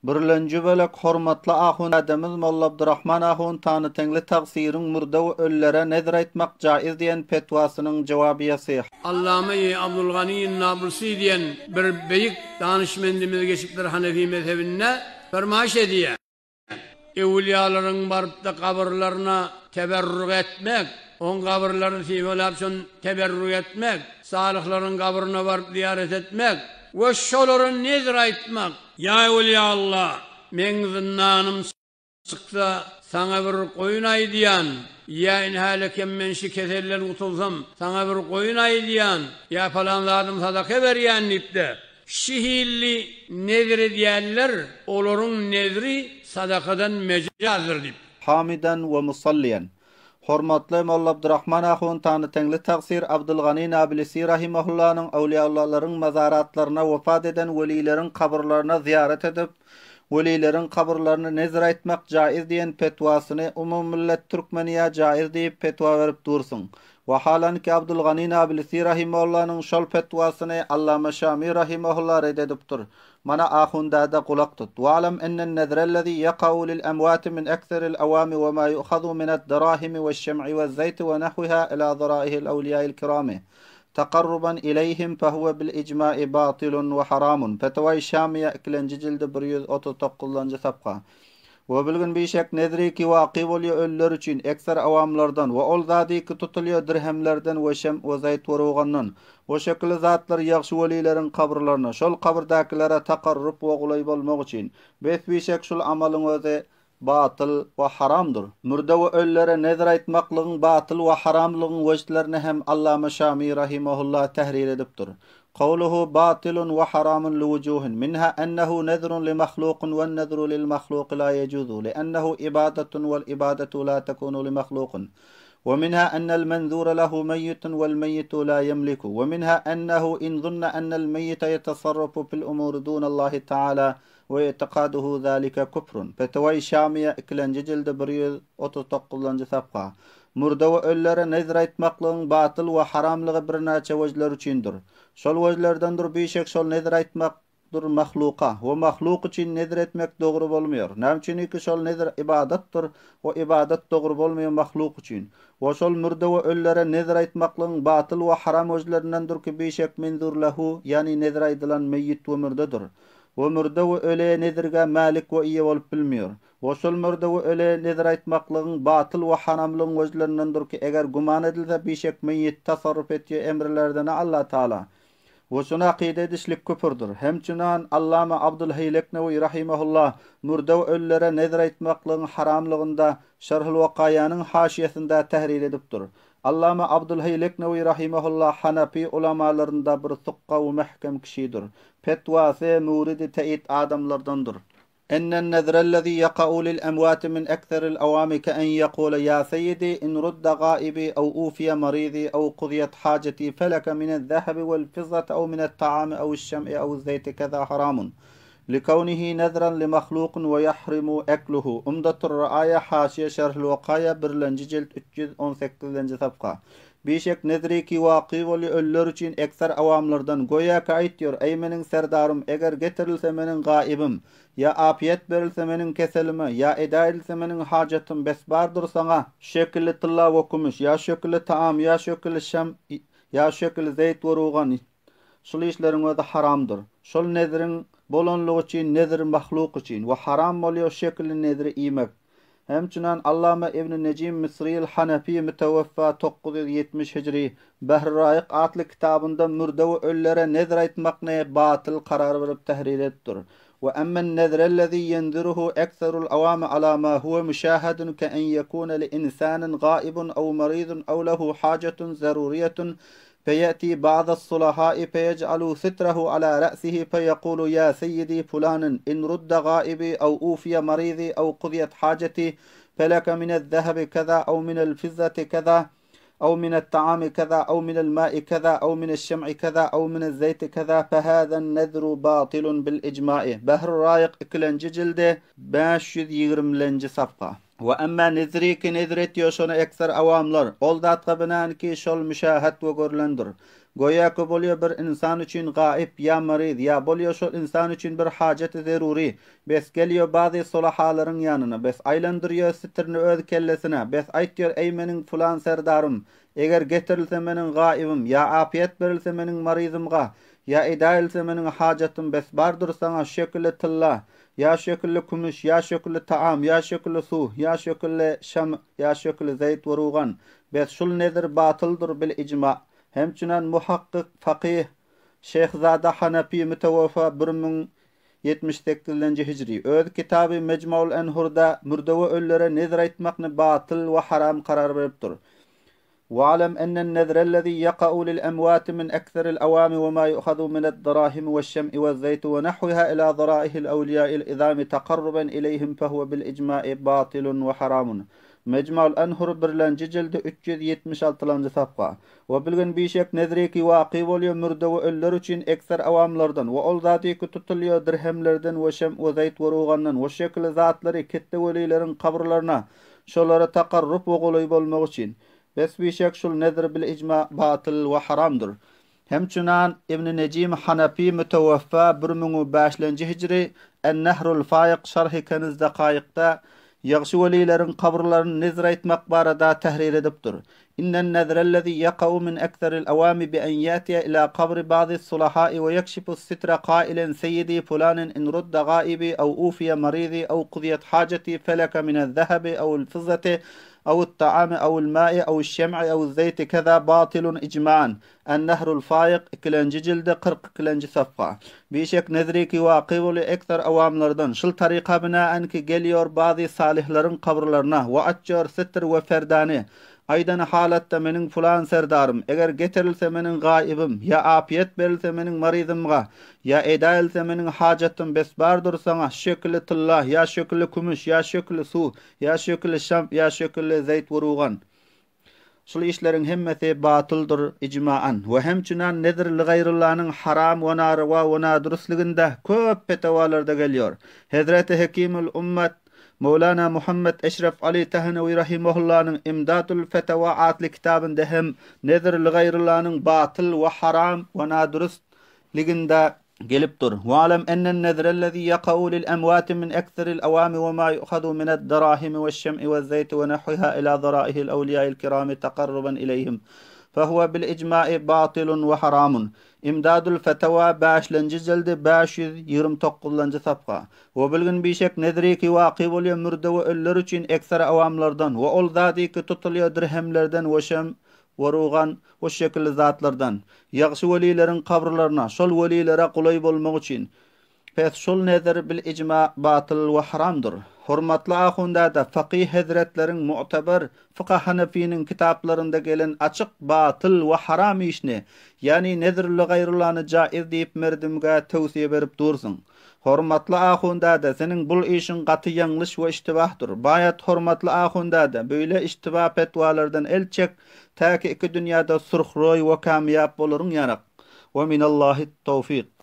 Birlenji bölek Hormatly ahun dädemiz Molla Abdurahman ahun Tanyteňli tagsyryň mürde we ölülere nezr aýtmak jaiz diýen petwasynyň jowabyýasy. Allama-i Abdulgani Nabulsi diýen bir beýik danyşmendimiz geçipdir Hanefi mezhebinde fermaýyş edýär. Öwülýalaryň baryp-da gabyrlaryna teberruk etmek, oň gabyrlaryny sypalap şon teberruk etmek, salyhlaryň gabryna baryp zyýarat etmek we şolara nezr aýtmak, Ýa Öwülýa Alla, meň zyndanym çyksa, saňa bir goýun aýdýan, ýa inhälekem men şi keselden gutulsam, saňa bir goýun aýdýan, ýa palan zadym sadaka berýän diýip-de, Şi hilli nezr edýänler, olaryň nezri sadakadan mejazdyr diýip. Hamiden we musalliýen. Hormatly Molla Abdurahman ahun Tanyteňli tagsyr Abdulgani Nabilisi rahimahullanyň awliýaullalaryň mazaratlaryna wepat eden welileriň kabyrlaryna zyýarat edip, welileriň kabyrlaryna nezr aýtmak jaiz diýen petwasyny umumymillet türkmeniýä jaiz diýip petwa berip dursuň. Wahalanki Abdulgani Nabilisi rahimahullanyň şol petwasyny Allama Şami rahimahulla red edipdir. Mana ahun däde gulak tut. Wa'lam ennen-nezrellezi ýakau lil-emwati min ekseril-awami we ma ýu'hazu mined-derahimi weş-şem'i weż-zeýti we nahwiha ila zaraihil awliýail kirami takarruban ileýhim fehuwe bil-ijma'i batylun we haramun. Fetewai Şamiýa ikilenji jildi 139-njy sapga. We bilgin bişek nezri ki waky bolýa ölüler üçin, ekser awamlardan, we ol zady ki tutulýa dirhemlerden we şem we zeýt we rugandan, we şekilli zatlar ýagşy welileriň kabrlaryna, şol kabyrdakilere takarrup we golaý bolmak üçin. Bes bişek şul amalyň özi batyl we haramdyr. Mürde we ölülere nezr aýtmaklygyň batyl we haramlygyň wejhlerini hem Allama Şami rahimehullah tehrir edipdir. Kowluhu batylun we haramun liwujuhin, minha ennehu nezrun limahlukun wennezru lilmahluki la yejuzu, liennehu ibadatun wel ibadatu la tekunu limahlukun, we minha ennel menzura lehu meyyitun wel meyyitu la yemliku, we minha ennehu in zunna ennel meyyite yetasarrafu fil umuri dunallahi taala we itiqaduhu zalike küfrun. Fetewai Şamiýe ikilenji jildi 139-njy safha. Mürde we ölülere nezr aýtmaklygyň batyl we haramlygy birnäçe wejler üçindir. Şol wejlerdendir bişek şol nezr aýtmakdyr mahluka we mahluk üçin nezr etmek dogry bolmaýar. Näme üçiniki şol nezr ybadatdyr we ybadat dogry bolmaýar mahluk üçin. We şol mürde we ölülere nezr aýtmaklygyň batyl we haram wejlerindendir ki bişek menzur lehu ýagny nezr aýdylan meýit we mürdedir. We mürde we öle nezrge mälik we eýe bolup bilmeýär. We şol mürde we öle nezr aýtmaklygyň batyl we haramlygyň wejlerindendir ki, eger güman edilse bişek meýit tasarruf etýär emrlerdene Allah Taala. We şony akyda edişlik küpürdir. Hemçünan Allama Abdulheý Leknewi rahimehullah mürde we ölülere nezr aýtmaklygyň haramlygynda Şerhul Wakaýanyň haşiýesinde tehrir edipdir. Allama Abdulheý Leknewi rahimehullah hanapy ulamalarynda bir sukga we mähkem kişidir. Petwasy müwridi teýit adamlardandyr. Ennen-nezrellezî ýaka'u lil-emwâti min ekseril-awâmi ke-en ýekûle ýa seýýidi in rudda gâibi ew ufiýe marîzî ew kuziýet hâjetî feleke minez-zehebi wel-fizzati ew minet-taâmi ewiş-şem'i ewiz-zeýti keza haramun likewnihi nezren limahlûkin we ýahrimu ekluhu Umdatur-Raaýa Haşiýe Şerhül-Wekaýa birlenji jilt 318-nji safha Bişek nezri ki waky bolýa ölüler üçin ekser awamlardan, göýäki aýtýor, Eý meniň serdarym, eger getirilse meniň gaýybym, ýa apyýet berilse meniň keselime, ýa eda edilse meniň hajatym, bes bardyr saňa, şu şekilli tylla we kümüş, ýa şu şekilli taam, ýa şu şekilli şem, ýa şu şekilli zeýt we rugan, şul işleriň özi haramdyr. Şol nezriň bolanlygy üçin nezr mahluk üçin we haram bolýar şu şekilli nezri iýmek. Hemçinan Allama Ibn Nejim Misriýil Hanefi müteweffa 970 hijri Behr-Raýyk atly kitabynda mürde we ölülere nezr aýtmakny batyl karar berip tehrir edipdir. We emmen nezrellezî ýenziruhu ekserul awami alâ mâ huwe müşâhedun ke en ýekûne li insanin gâibun ew marizun ew lehu hâjetun zaruriýetun feýe'tî ba'das-sulahâi feyec'alu sitrehu alâ re'sihi feyekûlu ýâ seýýidî fulanyn in rudda gâibî ew ufiye marizî ew kuziyet hâcetî feleke minez-zehebi keza ew minel-fizzeti keza ew minet-taami keza ew minel-mâi keza ew mineş-şem'i keza ew minez-zeýti keza fehâzen-nezru batylun bil-ijmâi Behr-u-Raýyk ikilenji jildi 520-lenji safha. We emma nezri ki nezr etýär şony ekser awamlar, ol zatga binaen ki şol müşahet we görlendir. Göýäki bolýa bir ynsan üçin gaýyp ýa maryz ýa bolýa şol ynsan üçin bir hajeti zerury bes gelýo bazy solahalaryň ýanyna bes aýlandyrýo sitrini öz kellesine bes aýtýor eý meniň fulan serdarym eger getirilse meniň gaýybym ýa apyýet berilse meniň maryzymga ýa edaýylsa meniň hajatym bes bardyr saňa şekili tylla ýa şekilli kümüş ýa şekilli taam ýa şekilli suw ýa şekilli şam ýa şekilli zeýt we rugan bes şul nezir batyldyr bil ijma Hemçünan muhakkyk fakyh Şeýhzada Hanapy müteweffa 1078-lenji hijri öz kitaby Mejmaul Enhurda mürde we ölülere nezr aýtmakny batyl we haram karar beripdir. Wa'lem ennen-nezrellezî ýeka'u lil-emwâti min ekseril-awâmi we mâ yu'hazu mined-derâhimi weş-şem'i wez-zeýti we nahwihâ ilâ zarâihil-ewliyâ'il izâmi takarruben ileýhim fehuwe bil-ijmâ'i batylun we haramun. Mejmaul Enhur birlenji jildi 376-lanjy safha. We bilgin bişek nezriki waky bolýa mürde we ölüler üçin ekser awamlardan we ol zadyky tutulýa dirhemlerden we şem we zeýt we rugandan we şekili zatlary ketde welileriň kabyrlaryna şolara takarrup we golaý bolmak üçin. Bes bişek şul nezr bil ijma batyl we haramdyr. Hemçünan Ibn Nejim Hanapy müteweffa bir müňu bäşlenji hijri En-Nehrul Faýyk şarhy Keniz Dakaýykda ýagşy welileriň kabyrlaryny nezr aýtmak barada tährir edipdir. Innen-nezrellezî ýekau min ekseril awami bi en ýätiýe ilâ kabri ba'zis-sulahâi we ýekşifus-sitra kailen seýýidi fulanin in rudda gaibi ew ufiýe marizi ew kuziýet hajeti feleke minez-zehebi ewil-fizzati ew-it-taami ew-il-ma'i ew-iş-şem'i ew-iz-zeýti keza batylun ijma'an. En-Nehrul Faýyk, ikilenji jildi, 40 ikilenji safha. Bişek nezriki waky boly ekser awamlardan, şul taryka binaen ki gelýor bazy salyhlaryň kabyrlaryna we açýor sitr we ferdany, aýdany halatda meniň fulan serdarym, eger getirilse meniň gaýybym, ýa apyýet berilse meniň maryzymga, ýa edaýylsa meniň hajatym bes bardyr saňa şekili tylla, ýa şekili kümüş, ýa şekili suw, ýa şekili şam, ýa şekili zeýt we rugan. Şul işleriň hemmesi batyldyr ijma'an we hemçünan nezr ligaýryllanyň haram we narowa we nadurusliginde köp petewalarda gelýor. Hezreti Hekimul Ummat Mowlana Muhammet Eşref Ali Tahanewi rahimahullanyň Imdatul Fetewa atly kitabynda hem nezr ligaýryllanyň batyl we haram we nadurust liginde gelipdir. Wa'lem ennen-nezrellezî ýeka'u lil-emwâti min ekseril-awâmi we mâ yu'hadu mined-derâhimi weş-şem'i wez-zeýti we nahwihâ ilâ zarâihil-ewliýâil kirâmi takarruban ileýhim, fehuwe bil-ijmâ'i batylun we haramun. Imdadul Fetewâ bäşlenji jildi 529-lanjy safha. We bilgin bişek nezriki waky bolýa mürde we ölüler üçin ekser awamlardan we ol zadyky tutulýa dirhemlerden we şem we rugan we şekilli zatlardan, ýagşy welileriň kabrlaryna, şol welilere golaý bolmak üçin. Pes şol nezer bil ijma batyl we haramdyr. Hormatly ahundada fakyh hezretleriň mu'tabar fykh hanefiniň kitaplarynda gelen açyk batyl we haram işni, ýani nezr li gaýrullany jaiz diýip merdimgä tewsiýe berip dursuň. Hormatly ahun däde, seniň bul işiň gaty ýalňyş we iştibahdyr. Baýat hormatly ahun däde, beýle iştiba petwalardan el çek, täki iki dünýäde surhroý we kamýap bolaryň ýarak. We minallahi towfyk.